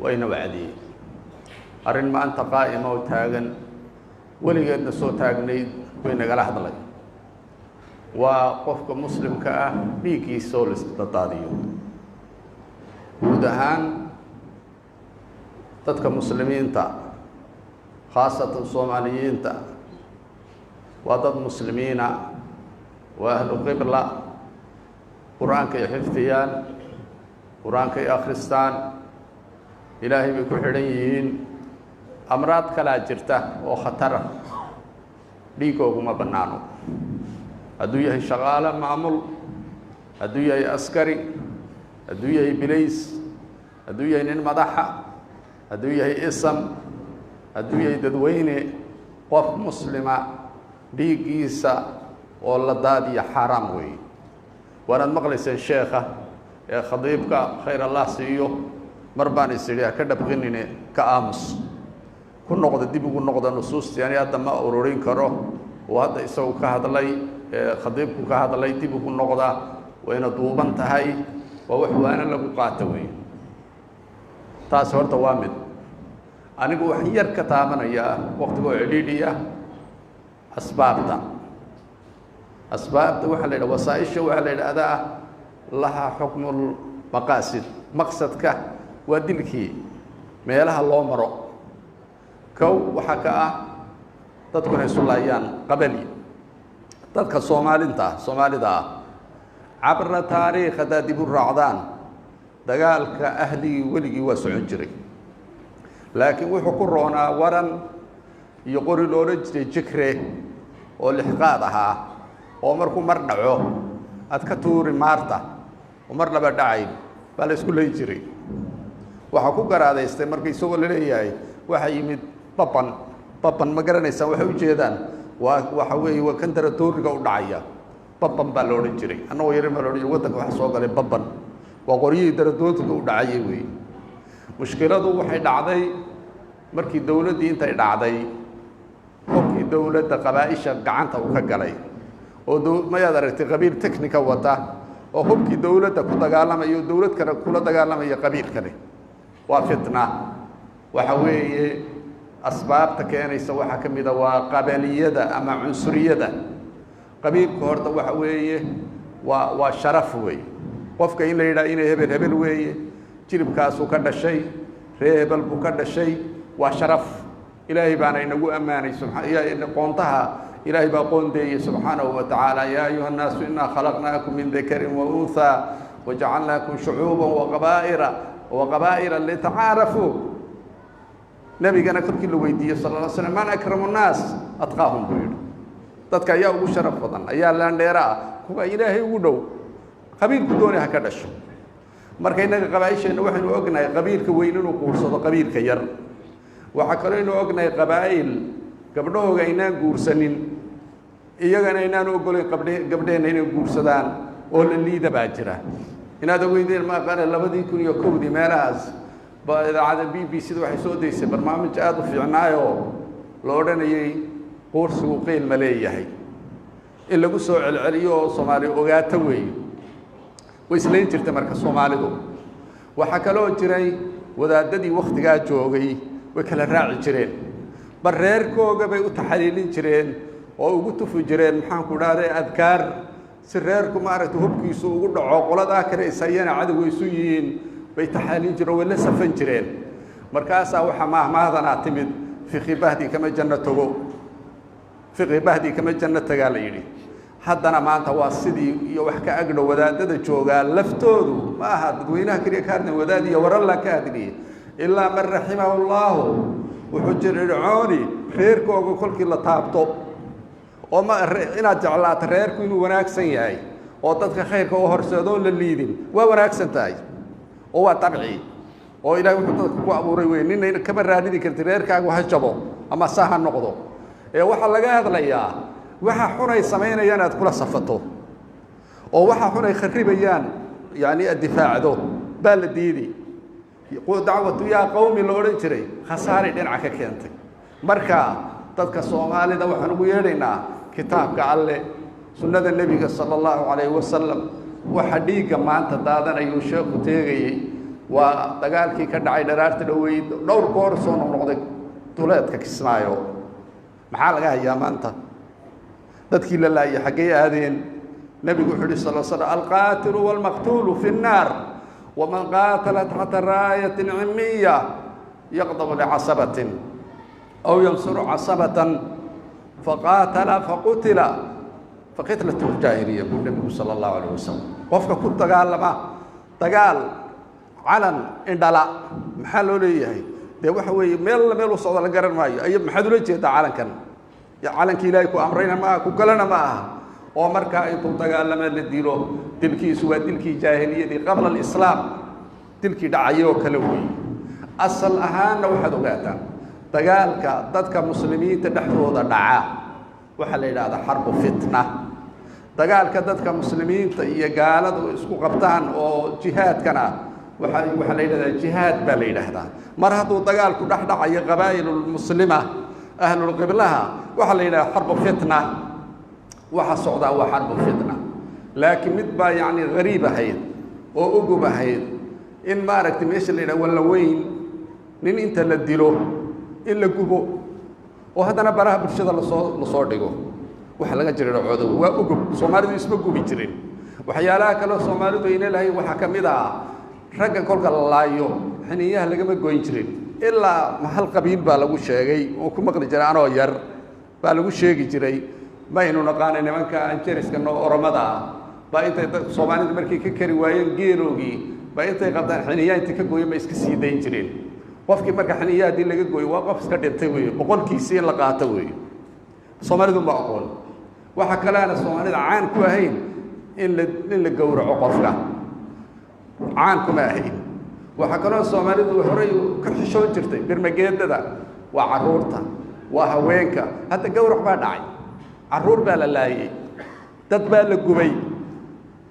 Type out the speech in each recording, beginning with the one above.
Wayna wacdiyey arrin maanta qaa'ima oo taagan, weligeedna soo taagnayd, way nagala hadlay. Waa qofka muslimka ah dhiiggiisa oo la isdadaadiyo. Guud ahaan dadka muslimiinta, khaasatan Soomaaliyiinta, waa dad muslimiina, waa ahlu qibla, Qur-aankay xifdiyaan, Qur-aankay akhristaan, Ilaahay bay ku xidhan yihiin. Amraad kalaa jirta oo khatara, dhiigooguma bannaano. Hadduu yahay shaqaale maamul, hadduu yahay askari, hadduu yahay bilays, hadduu yahay nin madaxa, hadduu yahay isam, hadduu yahay dadweyne, qof muslima dhiiggiisa oo la daadiya xaaraam weeye. Waanaad maqlayseen sheekha ee khadiibka, khayr Allah siiyo. Mar baan is idhi ha ka dhabqinine, ka aamus, ku noqda, dib ugu noqda nusuustii. Ani hadda ma ururin karo oo hadda isagu ka hadlay, khadiibku ka hadlay, dib ugu noqda, wayna duuban tahay. Waa wax waana lagu qaata weeye. Taasi horta waa mid. Anigu waxaan yar ka taabanayaa, waqtigoo cidhiidhiya, asbaabta. Asbaabta waxaa la yidhaha wasaaisha, waxaa la yidhaahdaa laha xukmu lmaqaasid. Maqsadka waa dilkii meelaha loo maro. Kow waxaa ka ah dadku inay isu laayaan qabali. Dadka Soomaalinta, Soomaalida ah, cabra taariikh haddaad dib u raacdaan, dagaalka ahligii weligii waa socon jiray, laakiin wuxuu ku roonaa waran iyo qori loola jiray jikre oo lixqaad ahaa, oo markuu mar dhaco aad ka tuuri maarta oo mar laba dhacayn baa la isku lay jiray. Waxaa ku garaadaystay marka isagoo laleeyahay waxaa yimid baban. Baban ma garanaysaan? Waxay ujeedaan waa waxa weeye waa kan daratooriga u dhacaya. Baban baa la odhan jiray. Annagoo yarin baa la odhan jiray waddanka waxa soo galay baban, waa qoryihii daratooriga u dhacayay weeye. Mushkiladu waxay dhacday markii dowladdii intay dhacday, qofkii dowladda qabaa-isha gacanta uu ka galay oo mayaad aragtay qabiil technica wata oo hubkii dowladda ku dagaalamaya oo dowlad kale kula dagaalamaya qabiil kale. Waa fitna. Waxa weeye asbaabta keenaysa waxaa ka mid a waa qabaliyada ama cunsuriyada. Qabiilku horta waxa weeye waa sharaf weeye. Qofka in la yidhaha inay hebel hebel weeye, jilibkaasuu ka dhashay, ree hebel buu ka dhashay, waa sharaf. Ilaahay baana inagu ammaanay qoontaha. Ilaahay baa qoondeeyey subxaanahu wa tacaala: yaa ayuha nnaasu inaa khalaqnaakum min dakarin wa unhaa wajacalnaakum shucuuba waqabaa'ila litacaarafuu. Nebigana kolkii la weydiiyey sal lla slam man akramu nnaas, atqaahum buu yidhi. Dadka ayaa ugu sharaf badan, ayaa laandheera ah? Kuwa Ilaahay ugu dhow. Qabiilku doonay ha ka dhasho. Marka innaga qabaaisheenna waxaynu ognahay qabiilka weyn inuu quursado qabiilka yar. Waxaa kaloo aynu ognahay qabaa'il gabdhahooga aynaan guursanin, iyagana aynaan ogolayn qabdhe gabdheheenna inay guursadaan oo la liida baa jira. Inaad ogeydeen ma aqaane, 2001dii meelahaas ba idaacadda BBC da waxay soo deysay barnaamij aada u fiicnaayoo la odhanayay quursigu qiil ma leeyahay. In lagu soo celceliyo oo Soomaali ogaato weeye. Way islayn jirtay marka Soomaalidu. Waxaa kaloo jiray wadaadadii wakhtigaa joogay way kala raaci jireen, bal reerkooga bay u taxaliilin jireen oo ugu tufi jireen, maxaanku dhahday, adkaar, si reerku maaragtay hubkiisu ugu dhaco qoladaa kale ishayana cadowga isu yihiin bay taxaaliin jireen, way la safan jireen. Markaasaa waxaa maahmaahdanaa timid: fiqi bahdi kama janno tago, fiqi bahdi kama janno tagaa la yidhi. Haddana maanta waa sidii iyo wax ka agdhow. Wadaadada joogaa laftoodu ma aha dadweynaha keliya ka hadlin, wadaad iyo waralla ka hadliye, ilaa man raximahu llaahu. Wuxuu jirircooni reerkooga kolkii la taabto oo ma inaad jeclaato reerku inuu wanaagsan yahay oo dadka khayrka u horseedo oon la liidin waa wanaagsan tahay, oo waa dabci oo Ilahay wuxuu dadka ku abuuray wey. Nina kama raadidi karti reerkaagu ha jabo ama sa ha noqdo. Ee waxaa laga hadlayaa waxa xunay samaynayaan aad kula safato, oo waxa xunay kharibayaan yani aad difaacdo baa la diidi. Dacwatu yaa qawmi la odhan jiray khasaaray dhinaca ka keentay. Marka dadka Soomaalida waxaan ugu yeedhaynaa kitaabka Alle, sunnada Nebiga sala allahu calayhi wasalam. Waxa dhiigga maanta daadanayuu sheekhu teegayey. Waa dagaalkii ka dhacay dharaarta dhoweyd, dhowr goor soo noqnoqday duleedka Kismaayo. Maxaa laga hayaa maanta? Dadkii la laayay xaggay aadeen? Nebigu wuxuu uhi sal slam: "Alqaatilu wاlmaqtuulu fi الnaar, waman qaatala taxta raayatin cimiya yaqdabu licasabatin aw yansuru casabatan faqaatala faqutila faqitlathu jaahiliya," buu nebigu sala allahu alayh wasalam. Qofka ku dagaalama dagaal calan indhala, maxaa loo leeyahay? Dee waxa weeye meel meel u socda la garan maayo. Ay maxaad ula jeedaa calankan? Calankii Ilaahay ku amrayna ma aha, ku kalena ma aha. Oo markaa intuu dagaalama la dilo, dilkiisu waa dilkii jaahiliyadii qabla alislaam, dilkii dhacay oo kale weeye. Asal ahaanna waxaad ogaataan, dagaalka dadka muslimiinta dhexdooda dhaca waxaa la yidhahdaa xarbu fitna. Dagaalka dadka muslimiinta iyo gaaladu isku qabtaan oo jihaadkana waxaa la yidhahdaa jihaad baa la yidhaahdaa. Mar hadduu dagaalku dhex dhacayo qabaa'ilulmuslima, ahlulqiblaha, waxaa la yidhahdaa xarbu fitna. Waxa socdaa waa xarbu fitna. Laakiin mid baa yacni hariib ahayd oo ugub ahayd, in maaragtay meesha la yidhaha walla weyn nin inta la dilo in la gubo oo haddana baraha bulshada lasoo dhigo. Waxa laga jirircoodo waa ugub. Soomaalidu isma gubi jirin. Waxyaalaha kaleo Soomaalidu ayna lahayn waxaa ka mid ah ragga kolka la laayo xiniinyaha lagama goyn jirin, ilaa hal qabiil baa lagu sheegay oo ku maqli jiray, anoo yar baa lagu sheegi jiray. Maynu naqaanay nimanka anjariska noo Oromada ah baa intay Soomaalidu markay ka kari waayeen geeloogii baa intay qabtaan xiniinyaha intay ka gooyen ba iska sii dayn jireen. Qofkii marka xiniinyaha haddii laga gooyo waa qof iska dhintay weeye, boqolkiisii in la qaato weeye. Soomaalidu ma aqoon. Waxa kale aana Soomaalida caan ku ahayn in la gowraco qofka, caan kuma ahayn. Waxaa kaloo Soomaalidu horey ka xishoon jirtay birmageedada, waa carruurta, waa haweenka. Hadda gowrac baa dhacay, carruur baa la laayey, dad baa la gubay.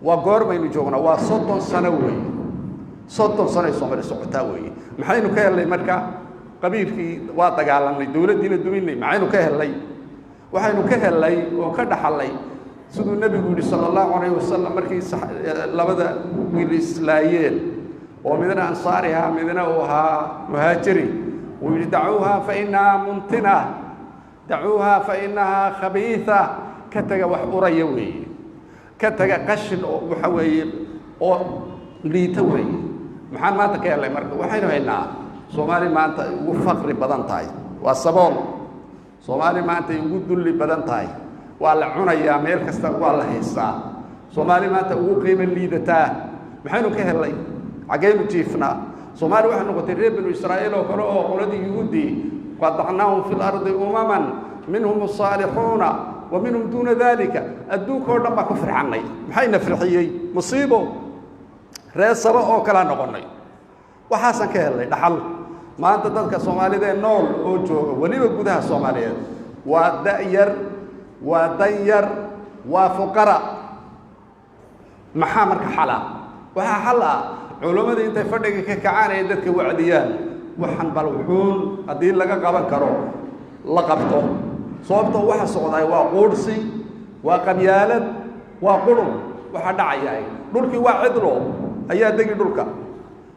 Waa goormaynu joognaa? Waa 30 sano weeye. 30 sanoay Soomaali socotaa weeye. Maxaynu ka hellay marka? Qabiilkii waa dagaalamnay, dowladdiina duminay. Maxaynu ka hellay? Waxaynu ka hellay oo ka dhaxallay siduu nebigu yidhi sala allahu calayh wasalam markii labada wiil islaayeen oo midna ansaari ahaa, midna uu ahaa muhaajiri, uu yidhi: "Dacuuha fa innahaa muntina, dacuuha fa innahaa khabiisa." Ka taga, wax uraya weeye. Ka taga, qashin oo waxa weeye oo liita weeye. Maxaan maanta ka hellay marka? Waxaynu haynaa Soomaali maanta ay ugu faqri badan tahay, waa sabool. Soomaali maanta ay ugu dulli badan tahay, waa la cunayaa, meel kasta waa la haystaa. Soomaali maanta ugu qiimo liidataa. Maxaynu ka hellay? Xaggaynu jiifnaa? Soomaali waxay noqotay reer Binu Israa'iil oo kale oo qoladii Yuhuuddii: "Qadacnaahum fi lardi umaman minhum asaalixuuna wa minhum duuna dalika." Adduunka oo dhan baa ku firxannay. Maxayna firxiyey? Musiibo reer Saba oo kalaa noqonnay. Waxaasaan ka hellay dhaxal. Maanta dadka Soomaalida ee nool oo jooga weliba gudaha Soomaaliyeed waa da'yar, waa danyar, waa fuqara. Maxaa marka xal ah? Waxaa xal ah culummada intay fadhiga ka kacaan ay dadka wacdiyaan. Waxaan bal wuxuun haddii laga qaban karo la qabto, sababtoo waxa socdaay waa quudhsi, waa qabyaalad, waa qurun. Waxaa dhacayahay dhulkii waa cidlo ayaa degi dhulka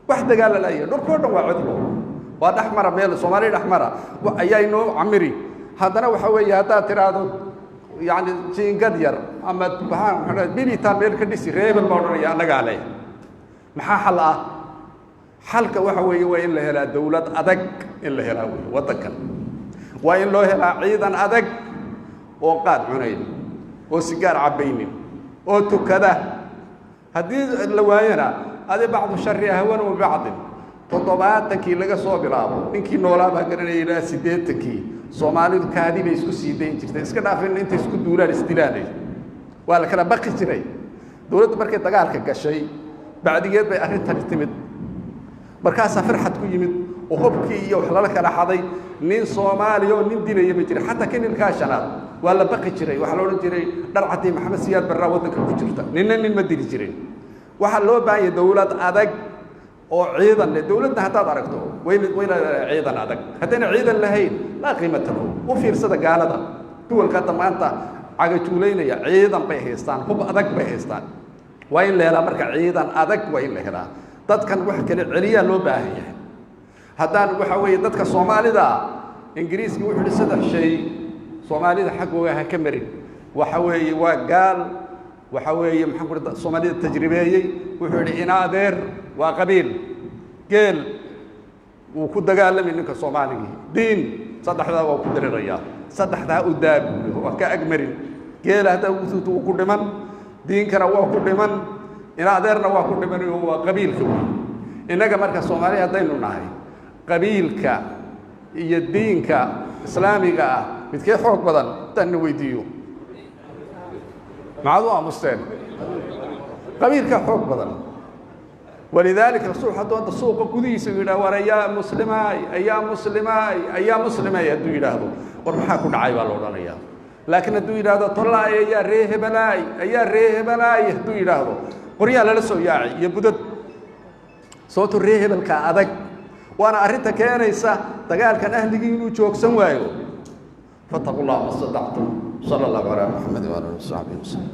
wax dagaala laaya. Dhulkoo dhan waa cidlo, waa dhex mara meel Soomaaliya dhex mara ayaa inoo camiri. Haddana waxa weeye haddaad tiraahdo yacni jiingad yar ama maxaa bibitaa meel ka dhisi, reebel baa odhanaya annagaa leh. Maxaa xal ah? Xalka waxa weeye waa in la helaa dowlad adag, in la helaa wey waddankan. Waa in loo helaa ciidan adag oo qaad cunayn oo sigaar cabbaynin oo tukada. Haddii la waayona adi bacdu shari ahwan wa bacdin. 70-kii laga soo bilaabo, ninkii noolaa baa garanaya, ilaa 80-kii Soomaalidu kaadi bay isku sii dayn jirtay. Iska dhaafin intay isku duulaan isdilaanay, waa la kala baqi jiray. Dowladdu markay dagaalka gashay bacdigeed bay arrintani timid. Markaasaa firxad ku yimid oo hubkii iyo wax lala kala xaday. Nin Soomaaliya oo nin dilaya ma jira. Xataa kinilkaa shanaad waa la baqi jiray. Waxaa la odhan jiray dharcadii Maxamed Siyaad Barraa waddanka ku jirta, ninna nin ma dili jirin. Waxaa loo baahan yahay dowlad adag oo ciidan leh. Dowladna haddaad aragto wayna ciidan adag, haddayna ciidan lahayn laa qiimata lahu. U fiirsada gaalada duwalka hadda maanta cagajuulaynaya, ciidan bay haystaan, hub adag bay haystaan. Waa in la helaa marka ciidan adag, waa in la helaa. Dadkan wax kale celiyaa loo baahan yahay. Haddaan waxa weeye dadka Soomaalida, Ingiriiski wuxuu yidhi saddex shay Soomaalida xaggooga ha ka marin. Waxa weeye waa gaal, waxa weeye maxaan ku Soomaalida tajribeeyey. Wuxuu yidhi ina adeer waa qabiil, geel wuu ku dagaalamay ninka Soomaaligii, diin. Saddexdaa waa ku dirirayaa, saddexdaa u daabuulo, waa ka agmarin. Geela haddaa ugu wuu ku dhiman, diinkana waa ku dhiman, ina adeerna waa ku dhiman, waa qabiilka wey. Innaga marka Soomaaliya haddaynu nahay, qabiilka iyo diinka islaamiga ah midkee xoog badan haddaan na weydiiyo, maxaad u aamusteen? Qabiilka xoog badan. Walidaalika rasuul hadduu hadda suuqa gudihiisa uu yidhaha, war ayaa muslimaay, ayaa muslimaay, ayaa muslimaay, hadduu yidhaahdo, war maxaa ku dhacay baa la odhanayaa. Laakiin hadduu yidhaahdo tollaay ayaa ree hebelaay, ayaa ree hebelaay, hadduu yidhaahdo, qoryaa lala soo yaaci iyo budad, sababto ree hebelka adag. Waana arrinta keenaysa dagaalkan ahligii inuu joogsan waayo. Fattaqu llaha ma stadactum. Sala allahu calaa Maxamed waala ali wasaxbihi wasalam.